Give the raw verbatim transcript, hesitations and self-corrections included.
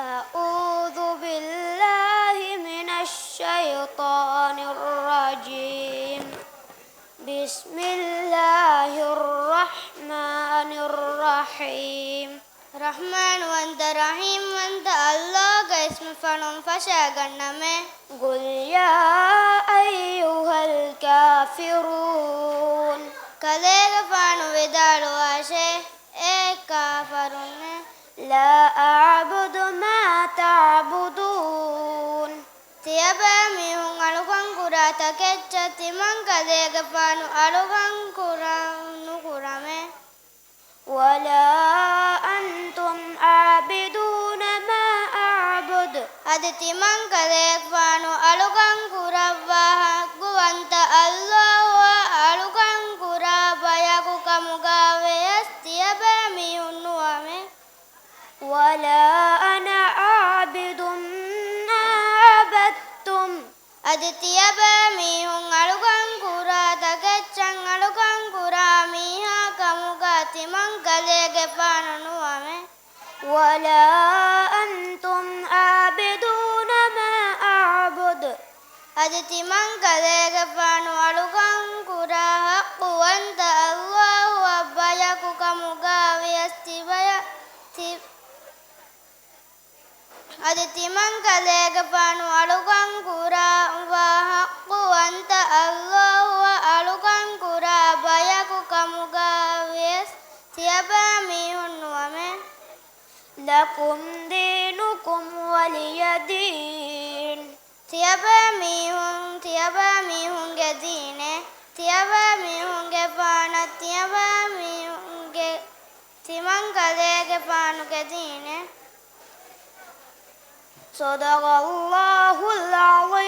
أعوذ بالله من الشيطان الرجيم. بسم الله الرحمن الرحيم. ރަޙްމާންވަންތަ ރަޙީމްވަންތަ ﷲ ގެ އިސްމުފުޅުން ފަށައިގަންނަމޭ. قل يا أيها الكافرون. ކަލޭގެފާނު ވިދާޅުވާށޭ، އޭ ކާފަރުންނޭ. لا أعبد ما تعبدون. ތިޔަބައިމީހުން އަޅުކަން ކުރާ ތަކެއްޗަށް ތިމަން ކަލޭގެފާނު އަޅުކަން ކުރަ-، ނުކުރަމޭ. ولا أنتم عابدون ما أعبد. އަދި ތިމަން ކަލޭގެފާނު އަޅުކަން ކުރައްވާ ޙައްޤުވަންތަ ﷲއަށް އަޅުކަން ކުރާ ބަޔަކު ކަމުގަ ވިޔަސް ތިޔަބައިމީހުން ނުވަމޭ. ولا أنا عابد ما عبدتم. އަދި ތިޔަބައިމީހުން އަޅުކަން ކުރާ ތަކެއްޗަށް އަޅުކަން ކުރާ މީހާ ކަމުގަ ތިމަން ކަލޭގެފާނު ނުވަމޭ. ولا أنتم عابدون ما أعبد. އަދި ތިމަން ކަލޭގެފާނު އަޅުކަން ކުރާ ޙައްޤުވަންތަ ﷲއަށް ބަޔަކު ކަމުގަ ވިޔަސް ތިބަޔަ-، ތި-، އަދި ތިމަން ކަލޭގެފާނު އަޅުކަން ކުރައްވާ ޙައްޤުވަންތަ ﷲއަށް އަޅުކަން ކުރާ ބަޔަކު ކަމުގަ ވިޔަސް ތިޔަބައިމީހުން ނުވަމޭ. لكم دينكم ولي دين. ތިޔަބައިމީހުން، ތިޔަބައިމީހުންގެ ދީނޭ، ތިޔަބައިމީހުންގެފާނަށް، ތިޔަބައިމީހުންގެ، ތިމަން ކަލޭގެފާނުގެ ދީނޭ. صدق الله العظيم.